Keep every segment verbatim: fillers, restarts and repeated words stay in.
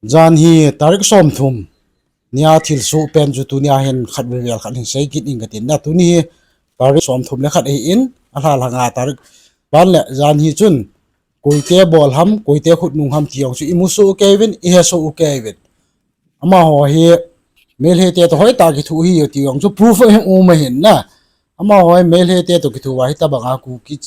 Jan hi tarik somthum nia thilsoh pen chu tunia hin khat vevel khat hin sei kit ing katin na. Tuni hi tarik somthum le khat ahin, alha lhanga tarik ban le jan hi chun koite bol ham, koite khut nung ham ti jong chu imu soh u kei uvin, ihe soh u kei uvin. Amaho hi Meitei te toh hoitah kithoh ahi ti jong chu proof ahi um ahin na. Amaho hi Meitei te toh kithoh uva hitobanga Kuki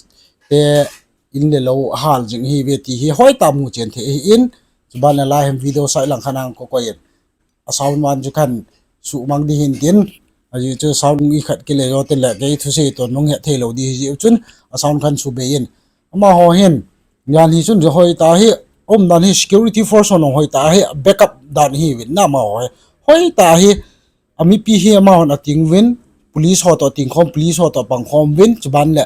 te in le lou ahal jing ahiuve ti hi hoitah mu chen thei ahin. Chuban le lai hin video sah lang khat nang ko koi in. A sound man chu khan suhmang ding hin tin. Ajeh chu sound ikhat kile jo tile kei thusei toh nung het thei lou ding ahi jeh chun a sound khan subei in. Amaho hin, jan hi chun hoitah hi, umdan hi security force ho nung hoitah hi, backup dan ahiuvin na amaho hi. Hoitah hi, amipi hi amahon ating uvin, police ho toh ating khom, police ho toh apang khom uvin, chuban le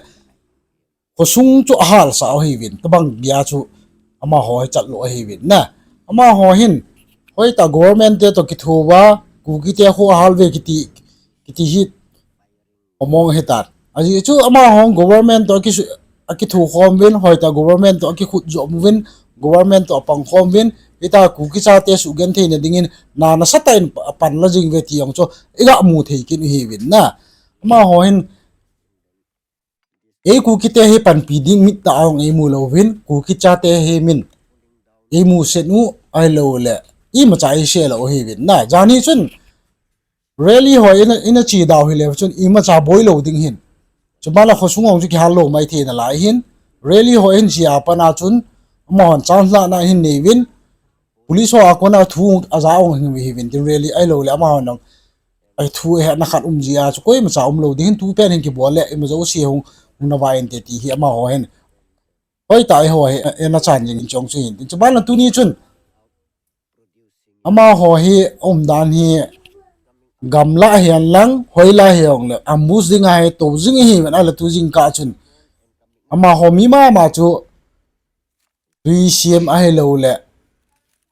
khosung chu ahalsah u ahiuvin, tobang geiya chu amaho hi chatlou ahiuvin na. Amaho hin, hoitah government te toh kithoh uva, Kuki te kho ahal uve kiti, kiti hi among ahitan. Ajeh chu amaho government toh akisu-, akithoh khom uvin, hoitah government toh akikhut jom uvin, government toh apang khom uvin, hitia Kuki chate suhgenthei na dingin, na nasatah in apan la jing uve ti jong chu, iga mu thei kit u ahiuvin na. Amaho hin, ei Kuki te hi panpi ding mittah a jong eimu louvin, Kuki chate hi min eimu set u ahilouleh, imacha eisei lou u ahiuvin na. Jan hi chun, rally ho ina, ina che dau hile chun imacha boi lou ding ahin. Chuban le khosung jong chu kihal lou maithei nalai ahin. Rally ho ahin che a pat a chun, amahon chance lahna ahin nei uvin. Police ho a kona thu aja jong ahin ve ahiuvin tin rally ahilouleh amahon jong. Athu ahetna khat um jeh a chu koimacha umlou ding ahin, tu pen hin kibol le, ima jouse hung, hung na vai inte ti hi amaho hin. Hoitah eiho hi, ina chan jing in chong chu hin tin. Chuban le tuni chun. Amaho hi umdan hi gamlah hihen lang, hoilah hijongle, ambush dinga hi tou jing ahiuvin ahile tu jingkah chun. Amaho mi mama chu tui sem ahilouleh,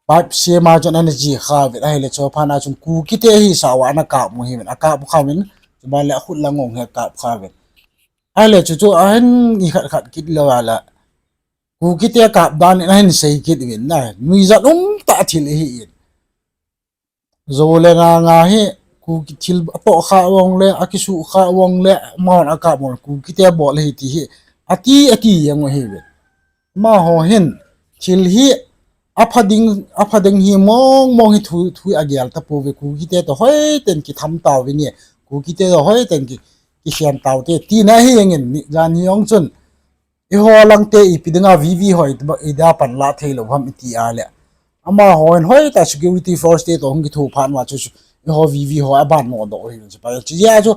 pipe sem a chun ana che kha uvin ahile chu aphat a chun Kuki te hisah uva ana kap u ahiuvin, akap u kha uvin, chuban le akhut lang jong hi akap kha uvin. Ahile chu chu ahin ikhat khat kit lou a le, Kuki te kap dan in ahin sei kit uvin na, nuijat umtah thil ahin. Jou le nga nga hi, Kuki thil atoh kha jongle, akisuh kha jongle, amahon akap jongle, Kuki te bol ahi ti hi, ati, ati jeng u ahiuve. Amaho hin, thil hi, apha ding, apha ding hi mong mong hi thu, thu agel tapouve, Kuki te toh hoiten kitham tauvin nge, Kuki te toh hoiten ki, kikhen taute, tina hi jengin, jan hi jong chun, eiho langte ipi dinga V V ho i, ida pan la thei lou ham iti a le. Amaho hin hoitah security force te toh hung kithoh phat uva chu, chu eiho V V ho aban nodoh u ahi chu pa. Chujeh a chu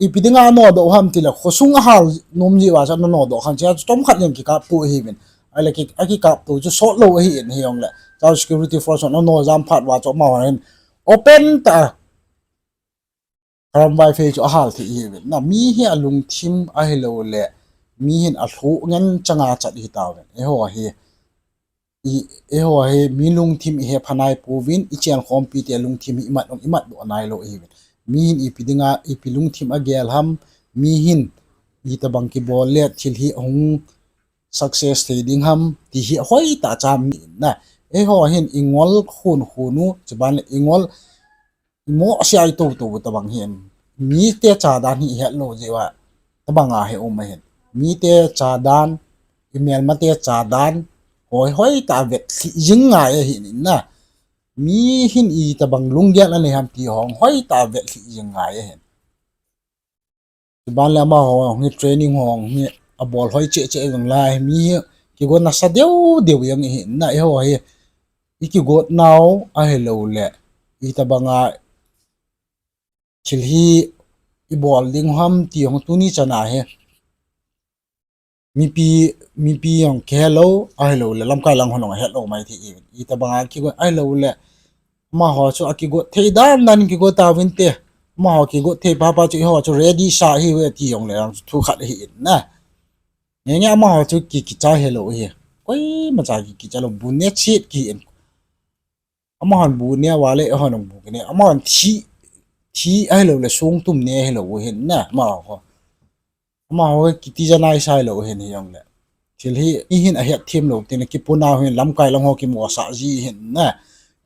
ipi dinga nodoh u ham tile khosung ahal nom jeh uva chu ana nodoh khan chujeh a chu chomkhat jeng kikaptou ahiuvin. Ahile ki, akikaptou chu sot lou ahin hijongle. Chua security force hon ana jam phat uva chu amaho hin open tah a Karam Vaiphei chu ahal thei ahiuvin. Na mi hi alungthim ahilouleh, mi hin alhoh ngen changa chat ahitauvin. Eiho hi, i, eiho hi mi lungthim ihe pha naipouvin, ichenkhompi te lungthim hi imat, imatdoh nailou ahiuvin. Mi hin ipi dinga, ipi lungthim agel ham, mi hin itobang kibol le thil hi ahung success thei ding ham, ti hi hoitah a cham in na. Eiho hin ingol khun khun u, chuban le ingol imoh sia itoh toh u tobang hi, mite chadan hi ihet lou jeh uva, tobang a hi um ahin. Mite chadan, imelmate chadan, hoi hoitah a vetlhi jing ngai ahin na. Mi hin itobang lunggel anei ham ti ho hoitah a vetlhi jing ngai ahin. Chuban le amaho hi training ho hi abol hoi cheh cheh jong lai, mi hi kigot nasa deu deu jeng ahin na, eiho hi ikigot nau ahilouleh, itobanga thil hi ibol ding ham ti jong tuni chana hi mipi, mipi jong kihelou ahilouleh, lamkai lang ho jong ahetlou mai thei, itobanga kigot ahilouleh, amaho chu akigot thei dan dan kigot tauvinte, amaho kigot thei papa chu eiho chu ready sa ahiuve ti jongle jong chu thu khat ahin na. Nge nge amaho chu ki, kicha helou ahi. Koimacha ki, kicha lou, bu ne chet kihin. Amahon bu ne uva le, eihon jong bu kine. Amahon thi, thi ahilouleh songtum ne hilou ahin na, amaho. Amaho kiti janai sai lou ahin hijongle. Thil hi, ihin ahet them lou, tin kipuna hin lamkai lang ho kimohsah ji ahin na.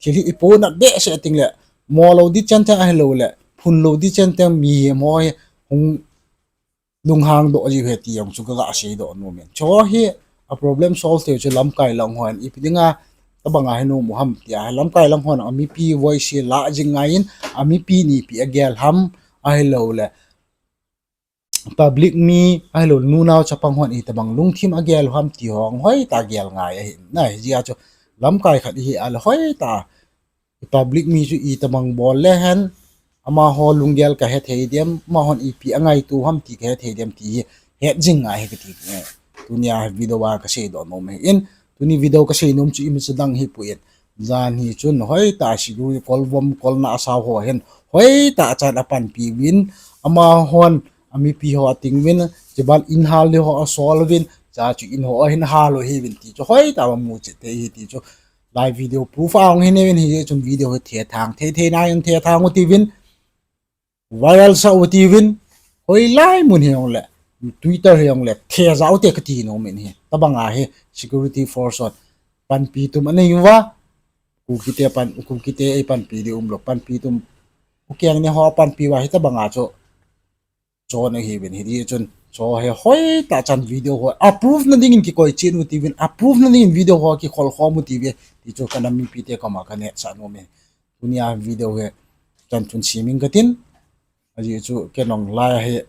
thil hi ipohnat behseh tengle, mo lou di chenteng ahiloule phun lou di chenteng mihem ho hi hung lunghang doh jiu ahi ti jong chu kaga seidoh nom in. Chu hi a problem solve thei chu lamkai lang hon ipi dinga tobanga hi nom u ham tia, lamkai lang hon amipi voice hi lah jing ngaiyin, amipi in ipi agel ham ahiloule public mi ahilou nunao chapang hon itobang lungthim agel u ham ti ho hoitah gel ngai ahi. Hijeh a chu lamkai khat ihi a le hoitah a public mi chu itobang bol le hen amaho lunggel kahethei dem, amahon ipi angaito ham ti kahethei dem ti hi het jing ngai ahi kati. Tunia video a kaseidoh nom ahin, tuni video kasei nom chu imacha dang hipoi. Jan hi chun hoitah a security kolvom kolna asao ho hin hoitah chan apanpi uvin, amahon amipi ho ating uvin, chuban in hal ding ho asol uvin, cha chu in ho ahin hal u ahiuvin ti chu hoitah a muchet thei ahi ti chu live video proof a hung hineuvin, hijeh chun video hi thethang thei thei nai un thethang u tiuvin, viral sah u tiuvin, hoilai mun hijongle, Twitter hijongle thejao te kati nom in ahi. Tobanga hi security force hon panpi tum anei uva, Kukite pan, Kukite eipanpi ding umlou, panpi tum, ukeng ne ho panpi uva hi tobanga chu chon ahiuvin, hijeh chun chu hi hoitah chan video ho approve na dingin kikoi chen u tiuvin, approve na dingin video ho kikhol khom u tiuve ti chu kanam mipite koma kanetsah nom e. Tunia video hi chan chun semin katin, ajeh chu ken jong lai hi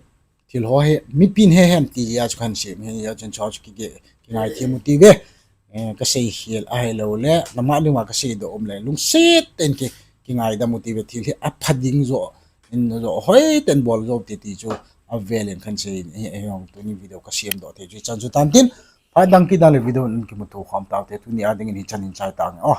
thil ho hi mipin he hen ti a chu kahin sem ahi, hijeh chun chu chu ki, kingaithem u tiuve. Kaseikhel ahiloule nama dinga kaseidoh um le lungset tah in ki, kingaidam u tiuve, thil hi apha ding joh in joh hoitah in bol jou te ti chu avel in kahin sei ahi. Ahijong tuni video kasemdoh thei chu hichan chu tantin, phat dang kit dang le video in kimuto khom taute, tunia dingin hichan in chai tange o.